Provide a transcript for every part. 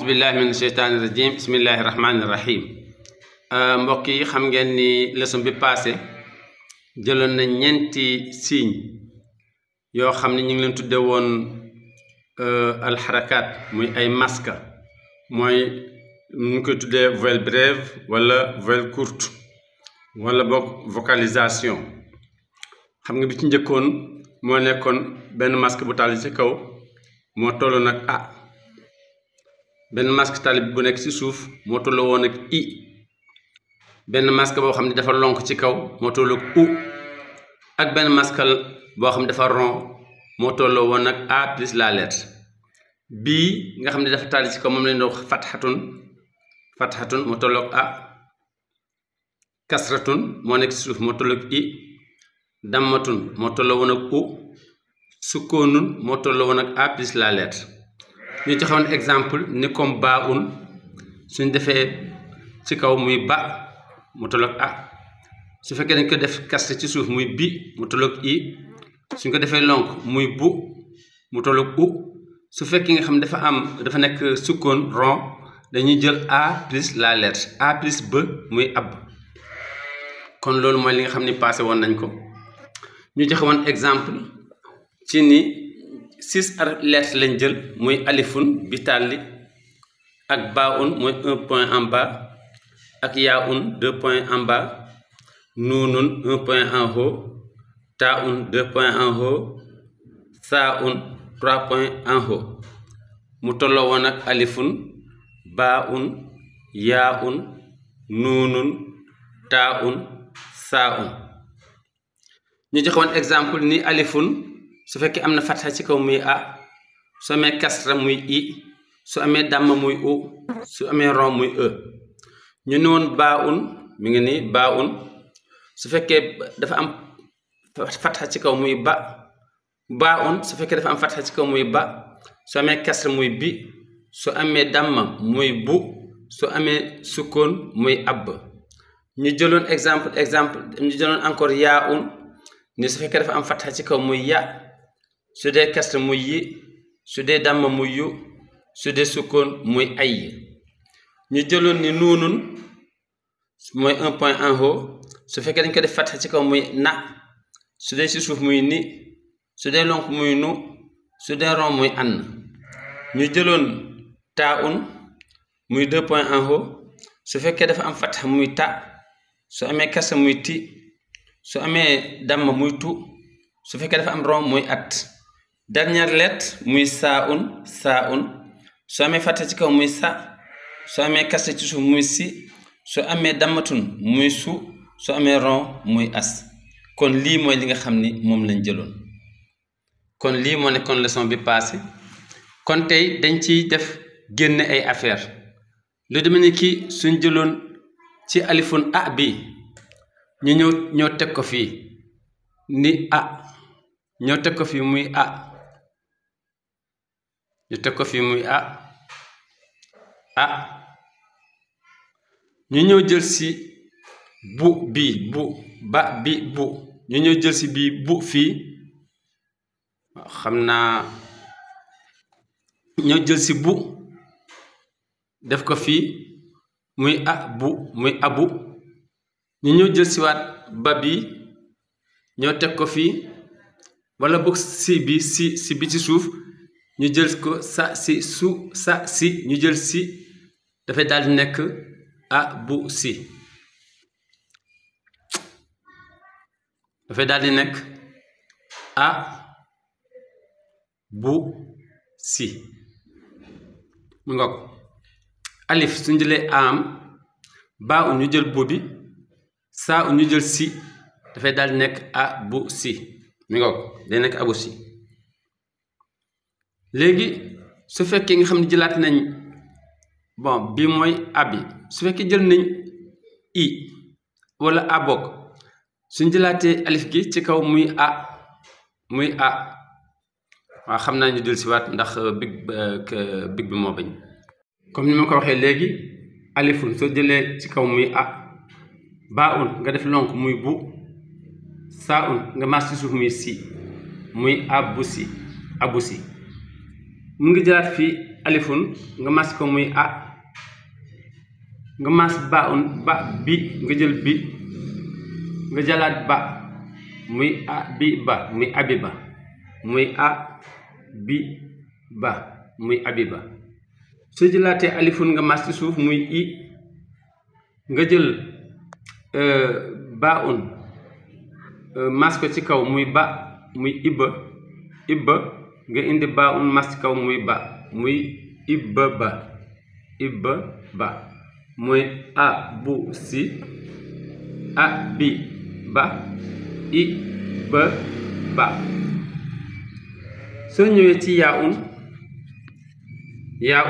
bismillahi min sheytaani rajim bismillahi rahmaani rahim mbokk yi xam ngeen ni leçon bi passé jëloon na ñeenti signe yoo xam ne ñu ngi leen tudde woon alxarakaat muy ay masque mooy ñu koy tuddee voyelle brève wala voyelle courte wala boog vocalisation. xam nga bi ci njëkkoon moo nekkoon benn masque bu tàlli ci kaw moo tollu nag a benn masque tàlli bu nekk ci suuf moo tollu woon ak i benn masque boo xam ne dafa lonk ci kaw moo tollu ak u ak benn masque boo xam ne dafa rond moo tolloo woon ak a plus la lettre bii nga xam ne dafa tàlli ci kaw moom lañ doon fathatun moo tolloo ak a kasratun moo nekk ci suuf moo tolloo ak i dammatun moo tolloo woon ak u sukkoonun moo tolloo woon ak a plus la lettre. ñu joxoon exemple ni comme ba un suñ defee ci kaw muy ba mu tolloog a su fekkee dañ ko def kasre ci suuf muy bi mu tolloog i suñ ko defee lonk muy bu mu tolloog u su fekkee nga xam ne dafa nekk sukkoon rond dañuy jël a plus la lettre a plus b muy ab. kon loolu mooy li nga xam ni passé woon nañ ko. ñu joxoon exemple ci ni 6 lettres lañ jël muy alifun bi tàlli ak baaun mooy 1 point en bas ak yaaun 2 points en bas nuunun 1 point en haut taaun 2 points en haut saaun 3 points en haut mu tolloo woon ak alifun baaun yaaun nuunun taaun saaun. ñu joxoon exemple ni alifun su fekkee am na fatxa ci kaw muy a su amee kasra muy i su amee dàmm muy u su amee ron muy e. ñu ne woon baa un mi ngi nii baa un su fekkee dafa am fatxa ci kaw muy baa un su fekkee dafa am fatxa ci kaw muy ba su amee kasra muy bi su amee dàmm muy bu su amee sukkoon muy ab. ñu jëloon exemple ñu jëloon encore yaa un ni su fekkee dafa am fatxa ci kaw muy ya su dee kasra muy yi su dee dàmm muy yu su dee sukkoon muy ay. ñu jëloon ni nuunun mooy 1 point en haut su fekkee dañ ko def fatxa ci kaw muy na su dee ci suuf muy ni su dee lonk muy nu su dee rond muy an. ñu jëloon taaun muy 2 points en haut su fekkee dafa am fatxa muy ta su amee kasra muy ti su amee dàmm muy tu su fekkee dafa am rond muy at. dernière lettre muy saaun su amee fatxa ci kaw muy sa su amee kasra ci suuf muy si su amee dammatun muy su su amee rond muy as. kon lii mooy li nga xam ni moom lañ jëloon. kon lii moo nekkoon leçon bi passé. kon tey dañ ciy def génne ay affaire lu demee ni ki suñ jëloon ci alifun a bi ñu ñëw teg ko fii ni a ñëw teg ko fii muy a ñu teg ko fii muy a ñu ñëw jël si bu bii bu ba bi bu ñu ñëw jël si bii bu fii xam naa ñëw jël si bu def ko fii muy a bu muy abu ñu ñëw jël si waat ba bi ñëw teg ko fii wala boog si bi si bi ci suuf ñu jël ko sa si su sa si ñu jël si dafay daal di nekk a bu si dafay daal di nekk a bu si mu nga ko alif suñu jëlee am baa u ñu jël bu bi saa u ñu jël si dafay daal di nekk a bu si mi nga ko day nekk a bu si. léegi su fekkee nga xam ne jëlaat nañ bon bii mooy abi su fekkee jël nañ i wala a bokk suñ jëlaatee alif gi ci kaw muy a waaw xam naa ñu jël si waat ndax big bi moo bañ. comme ni ma ko waxee léegi alifun soo jëlee ci kaw muy a baa un nga def lonk muy bu saa un nga mas ci suuf muy si muy abu si mu ngi jëlaat fii alifun nga mas ko muy a nga mas baun ba bi nga jël bi nga jëlaat ba muy a bi ba muy abiba muy a bi ba muy abiba soo jëlaatee alifun nga mas ci suuf muy i nga jël baun mas ko ci kaw muy ba muy ibba nga indi baun mas ci kaw muy ba muy ibba ba muy a bu si a bi ba i ba ba soo ñëwee ci yaa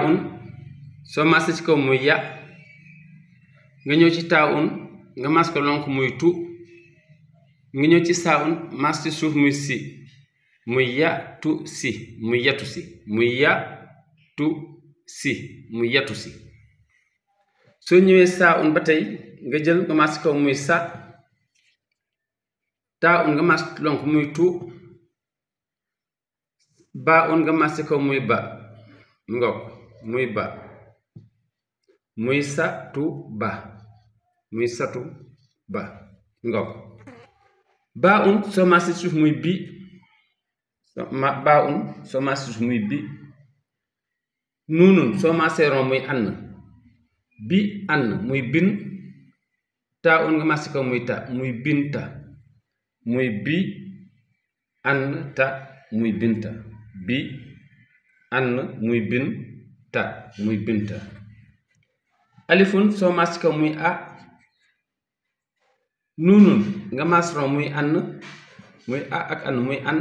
un soo mas ci kaw muy ya nga ñëw ci taa un nga mas ko lonk muy tu nga ñëw ci saa un mas ci suuf muy si muy ya tu si muy yatu si muy ya tu si muy yatu si soo ñëwee saa un ba tey nga jël nga mas ci kaw muy sa taa un nga mas lonk muy tu baa un nga mas ci kaw muy ba ngok muy ba muy satu ba ngok baa un soo mas ci suuf muy bi baa un soo mas ci suuf muy bi nuunun soo masee ron muy ann bi ann muy bin taa un nga mas ci kaw muy ta muy binta muy bi ann ta muy binta bi ann muy bin ta muy binta alifun soo mas ci kaw muy a nuunun nga mas ron muy ann muy a ak ann muy an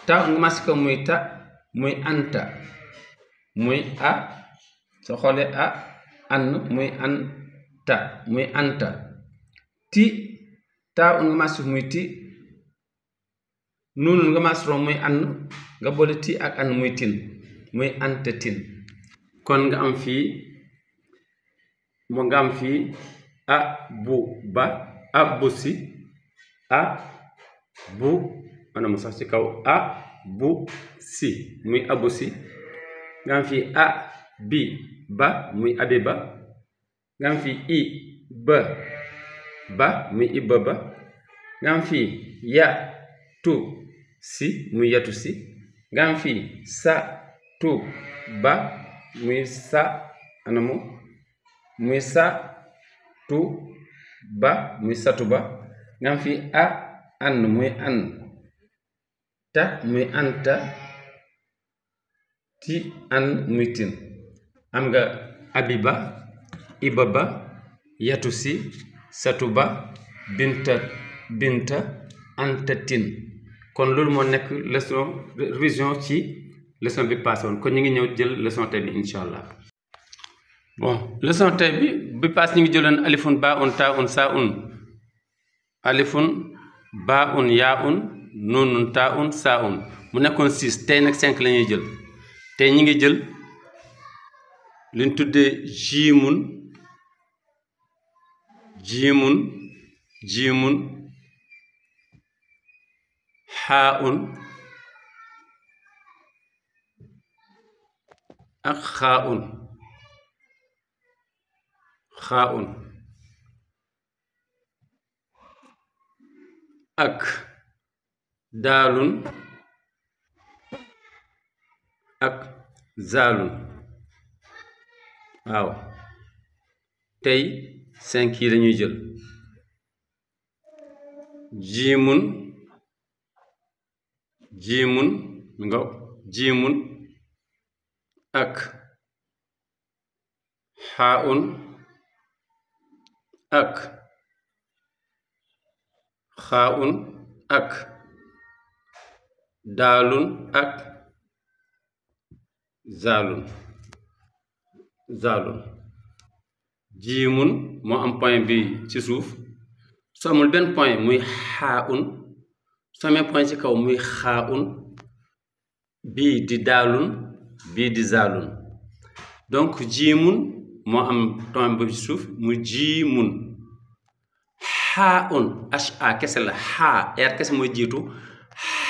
taa nga mas ci kaw muy ta muy anta muy a soo xoolee a ann muy an ta muy anta ti taa nga mas muy ti nuunun nga mas ron muy ann nga boole ti ak ann muy tin muy anta tin kon nga am fii a bu ba a bu si a bu ana mu sax ci kaw a bu si muy abu si nga am fii a bi ba muy abiba nga am fii i ba muy ibba ba nga am fii ya tu si muy yatu si nga am fii sa tu ba muy sa anamu muy sa tu ba muy satu ba nga am fii a ann muy an ta muy anta ti an muy tin am nga abiba iba ba yatu si satu ba binta anta tin kon loolu moo nekk leçon révision ci leçon bi passé woon kon ñu ngi ñëw jël leçon tey bi incha allah. bon leçon tey bi pass ñu ngi jëloon alifun ba un taa un saa un alifun ba un yaa un nuunun taa un saa un mu nekkoon 6 tey nag 5 la ñuy jël tey ñu ngi jël li ñu tuddee jiimun xaa un ak xaa un ak daalun ak zaalun waaw tey 5 yi lañuy jël jiimun ak xaaun ak xaaun ak daalun ak zaalun jiimun moo am point bi ci suuf soo amul benn point muy xaaun soo amee point ci kaw muy xaaun bii di daalun bii di zaalun donc jiimun moo am point bi ci suuf mu jiimun xaaun ha kese la xaa er kese mooy jiitu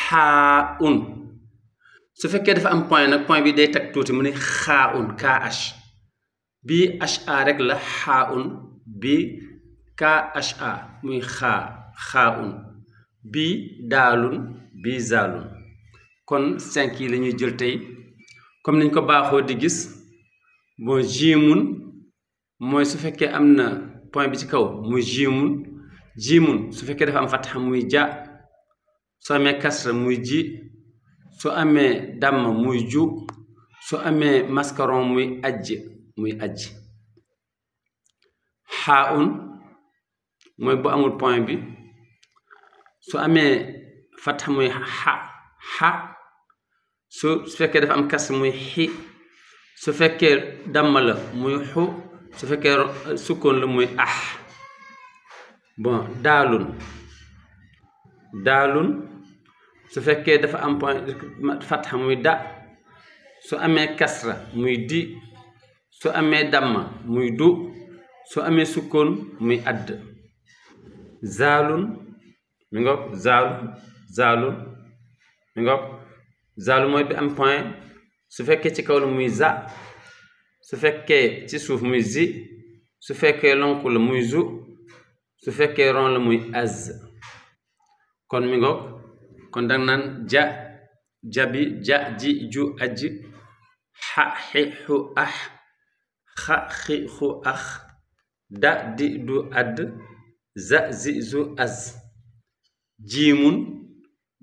xaaun su fekkee dafa am point nag point bi day tag tuuti mu ne xaaun KH bii HA rek la xaaun bii KHA muy xaaun bii daalun bii zaalun kon 5 yi la ñuy jël tey comme niñ ko baaxoo di gis bon jiimun mooy su fekkee am na point bi ci kaw muy jiimun su fekkee dafa am fatxa muy ja soo amee kasra muy ji su amee damma muy ju su amee maskaron muy ajj xaaun mooy bu amul point bi su amee fatxa muy xa su fekkee dafa am kasra muy xi su fekkee damma la muy xu su fekkee sukkoon la muy bon daalun su fekkee dafa am point fatxa muy da su amee kasra muy di su amee damma muy du su amee sukkoon muy add zaalun mi ngoog zaalun mi ngoog zaalun mooy bi am point su fekkee ci kaw la muy za su fekkee ci suuf muy zi su fekkee lonku la muy zu su fekkee ron la muy az kon mi ngoog kon danga naan jabi ja ji ju aj xa xi xu ax xa xi xu ax da di du add za zi zu az jiimun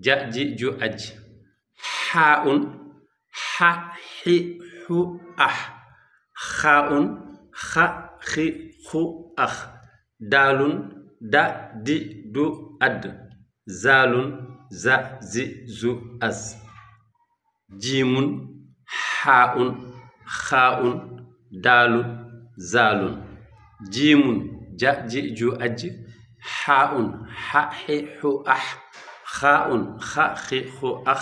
ja ji ju aj xaaun xa xi xu ax xaaun xa xi xu ax daalun da di du add zaalun za zi zu az jiimun xaaun xaaun daalun zaalun jiimun ja ji ju aj xaaun xa xi xu ax xaaun xa xi xu ax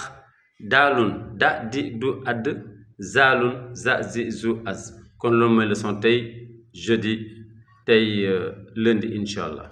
daalun da di du add zaalun za zi zu az kon loolu mooy leçon tey jeudi tey lundi incha allah